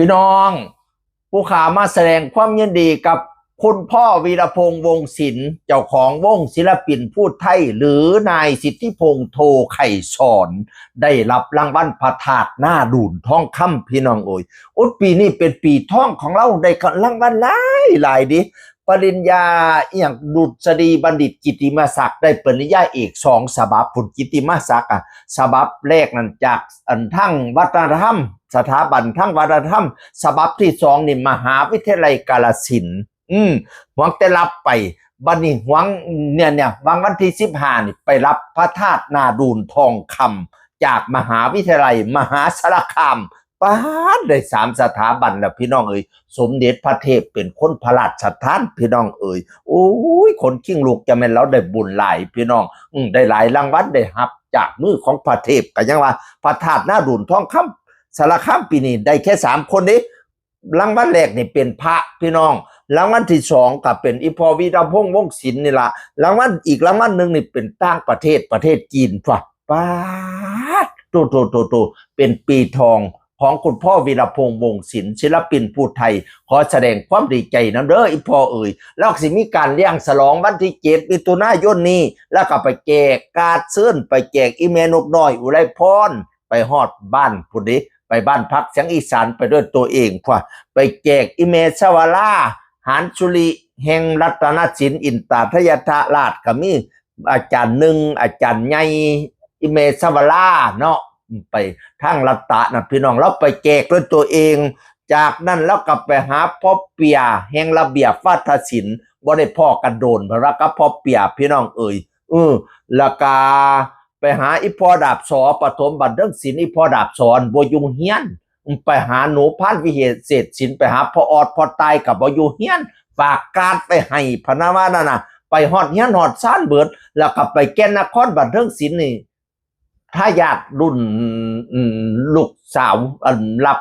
ພີ່ນ້ອງ ຜູ້ຂ້າມາສະແດງຄວາມຍິນດີກັບຄຸນພໍ່ ວີລະພົງ ວົງສິນ ເຈົ້າຂອງວົງສິລະປິນພູດໄທ ຫຼື ນາຍສິດທິພົງ ໂທໄຂສອນ ໄດ້ຮັບລາງວັນພະທາດນາດູນທອງຄຳ ພີ່ນ້ອງເອີຍ. ໂອ້ ປີນີ້ເປັນປີທອງຂອງລາວ ໄດ້ລາງວັນຫຼາຍໆເດ. ປະລິນຍາອີ່ຫຍັງ ດຸດສະດີບັນດິດກິດຕິມະສັກ ໄດ້ປະລິນຍາເອກສອງສະບັບພຸ້ນ ກິດຕິມະສັກອະ ສະບັບແລກນັ້ນຈາກອັນທາງວັດທະນະທຳ ສະຖາບັນທາງວັດທະນະທຳ ສະບັບທີສອງນີ້ມະຫາວິທະຍາໄລກາລະສິນ ອືມ ຫວງແຕ່ຮັບໄປ ບັດນີ້ຫວງ ເນຍ ເນຍ ຫວງວັນທີສິບຫ້ານີ້ໄປຮັບພະທາດນາດູນທອງຄຳ ຈາກມະຫາວິທະຍາໄລມະຫາສາລະຄາມ. ປາດ ໄດ້ສາມສະຖາບັນແລ້ວ ພີ່ນ້ອງເອີຍ. ສົມເດັດພະເທບເປັນຄົນພະລາຊະທານ ພີ່ນ້ອງເອີຍ. ໂອ້ຍ ຂົນຄິງລຸກ ຈະແມ່ນລາວໄດ້ບຸນຫຼາຍ ພີ່ນ້ອງ. ອືມ ໄດ້ຫຼາຍລາງວັນ ໄດ້ຮັບຈາກມືຂອງພະເທບ. ກະຍັງວ່າພະທາດນາດູນທອງຄຳ ສາລະຄາມ ປີນີ້ໄດ້ແຄ່ສາມຄົນເດ້. ລາງວັນແລກນີ້ເປັນພະ ພີ່ນ້ອງ, ລາງວັນທີສອງກະເປັນອີ່ພໍ່ ວີລະພົງ ວົງສິນ ນີ້ລະ, ລາງວັນ ອີກລາງວັນໜຶ່ງນີ້ເປັນຕ່າງປະເທດ ປະເທດຈີນ. ປາດ ໂຕ ໂຕ ໂຕ ໂຕ ເປັນປີທອງຂອງຄຸນພໍ່ ວີລະພົງ ວົງສິນ ສິລະປິນຜູ້ໄທ. ຂໍສະແດງຄວາມດີໃຈນຳເດີ ອີ່ພໍ່ເອີຍ. ແລ້ວກະຊິມີການລ້ຽງສະຫຼອງວັນທີເຈັດ ມິຖຸນາຍົນນີ້, ແລ້ວກະໄປແຈກກາດເຊີນ ໄປແຈກອີ່ແມ່ນົກນ້ອຍ ອຸໄລພອນ ໄປຮອດບ້ານພຸ້ນເດ້ ໄປບ້ານພັກສຽງອີສານໄປດ້ວຍຕົວເອງ. ພວກ ໄປແຈກອີ່ແມ່ຊະວາລາ ຫານສຸລິ ແຫ່ງລັດຕະນະສິນ ອິນຕາທະຍາທະລາດ ກະມີອາຈານໜຶ່ງ ອາຈານໃຫຍ່ ອີ່ແມ່ຊະວາລາເນາະ ໄປທາງລັດຕະນະ ພີ່ນ້ອງ, ລາວໄປແຈກດ້ວຍຕົວເອງ. ຈາກນັ້ນລາວກະໄປຫາພໍ່ເປຍ ແຫ່ງລະບຽບວາທະສິນ, ບໍ່ໄດ້ພໍ້ກັນໂດນ ເພິ່ນວ່າກັບພໍ່ເປຍ ພີ່ນ້ອງເອີຍ. ເອີ ແລ້ວກະ ໄປຫາອີ່ພໍ່ດາບສໍ ປະຖົມບັນເທີງສິນ ອີ່ພໍ່ດາບສໍ ບໍ່ຢູ່ເຮືອນ. ໄປຫາໜູພານ ວິເສດສິນ ໄປຫາພໍ່ອອດ ພໍ່ຕາຍ ກະບໍ່ຢູ່ເຮືອນ. ຝາກກາດໄປໃຫ້ ພະນະວ່ານັ້ນນະ. ໄປຮອດເຮືອນຮອດຊານເບິດ ແລ້ວກະໄປແກ່ນນະຄອນ ບັນເທີງສິນນີ້ ທາຍາດລຸ້ນ ອືມ ລູກສາວ ອັນ ຮັບ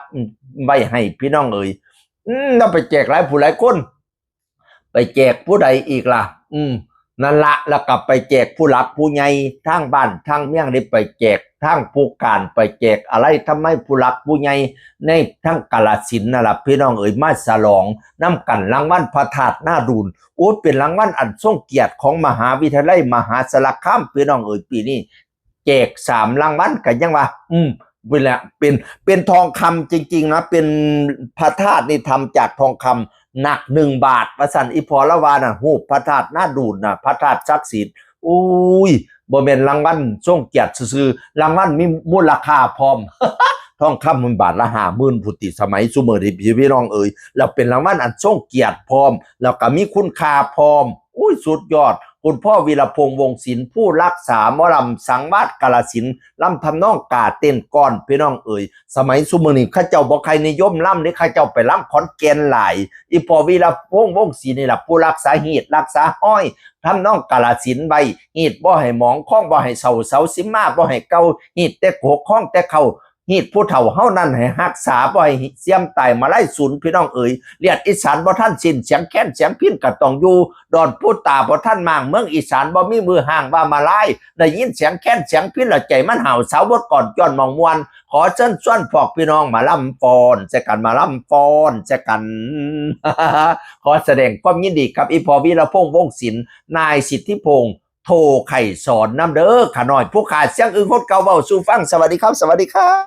ໄວ້ໃຫ້ ພີ່ນ້ອງເອີຍ. ອືມ ລາວໄປແຈກຫຼາຍຜູ້ຫຼາຍຄົນ. ໄປແຈກຜູ້ໃດອີກລະ? ອືມ ນັ້ນລະ ແລ້ວກະໄປແຈກຜູ້ຫຼັກຜູ້ໃຫຍ່ທາງບ້ານທາງເມືອງ ໄດ້ໄປແຈກທາງຜູ້ການ ໄປແຈກອາໄລທຳໄມຜູ້ຫຼັກຜູ້ໃຫຍ່ໃນທາງກາລະສິນນັ້ນລະ ພີ່ນ້ອງເອີຍ, ມາສະຫຼອງນຳກັນລາງວັນພະທາດນາດູນ. ໂອ້ຍ ເປັນລາງວັນອັນຊົງກຽດຂອງມະຫາວິທະຍາໄລມະຫາສາລະຄາມ ພີ່ນ້ອງເອີຍ. ປີນີ້ ແຈກສາມລາງວັນ ກະຍັງວ່າ ອືມ ເປັນແຫຼະ ເປັນ ເປັນທອງຄຳຈິງໆນະ, ເປັນພະທາດນີ້ທຳຈາກທອງຄຳໜັກໜຶ່ງບາດ ວ່າຊັ້ນ. ອີ່ພໍ່ລາວວ່ານະ ຮູບພະທາດນາດູນນະ ພະທາດສັກສິດ. ໂອ້ຍ ບໍ່ແມ່ນລາງວັນຊົງກຽດຊື່ໆ, ລາງວັນມີມູນລະຄ່າພ້ອມ. ທອງຄຳມັນບາດລະຫ້າໝື່ນພຸ້ນຕິ, ສະໄໝຊຸມື້ນີ້ ພີ່ນ້ອງເອີຍ, ແລ້ວເປັນລາງວັນອັນຊົງກຽດພ້ອມ ແລ້ວກະມີຄຸນຄ່າພ້ອມ. ໂອ້ຍ ສຸດຍອດ ຄຸນພໍ່ ວີລະພົງ ວົງສິນ ຜູ້ຮັກສາໝໍລຳສັງວາດກາລະສິນ ລຳທຳນອງກາເຕັ້ນກ່ອນ ພີ່ນ້ອງເອີຍ. ສະໄໝຊຸມື້ນີ້ເຂົາເຈົ້າບໍ່ຄ່ອຍນິຍົມລຳເດ້, ເຂົາເຈົ້າໄປລຳຂອນແກ່ນຫຼາຍ. ອີ່ພໍ່ ວີລະພົງ ວົງສິນ ນີ້ລະ ຜູ້ຮັກສາຮີດ ຮັກສາຮອຍທຳນອງກາລະສິນໄວ້, ຮີດບໍ່ໃຫ້ໝອງ ຄອງບໍ່ໃຫ້ເຊົາ ເສົາສິມມາບໍ່ໃຫ້ເກົ່າ, ຮີດແຕ່ໂກກ ຄອງແຕ່ເຂົ້າ. ຮີດຜູ້ເຖົ້າເຮົານັ້ນໃຫ້ຮັກສາ ບໍ່ໃຫ້ເສື່ອມຕາຍມາລາຍສູນ ພີ່ນ້ອງເອີຍ. ລຽດອີສານບໍ່ທັນສິ້ນ ສຽງແຄນສຽງພິນກະຕ້ອງຢູ່. ດອນປູຕາບໍ່ທັນມ້າງ ເມືອງອີສານບໍ່ມີມື້ຮ້າງວ່າມາລາຍ. ໄດ້ຍິນສຽງແຄນສຽງພິນແລ້ວໃຈມັນຫ້າວສາວບົດກ່ອນ ຈອນມອງມ່ວນ. ຂໍເຊີນຊວນພວກພີ່ນ້ອງມາລຳຟ້ອນໃສ່ກັນ ມາລຳຟ້ອນໃສ່ກັນ. ຂໍສະແດງຄວາມຍິນດີກັບອີ່ພໍ່ ວີລະພົງ ວົງສິນ ນາຍສິດທິພົງ ໂທໄຂ່ສອນນຳເດີ ຂະນ້ອຍຜູ້ຂ້າສຽງອຶງຄົນເກົ່າເວົ້າສູ່ຟັງ. ສະຫວັດດີຄັບ ສະຫວັດດີຄັບ.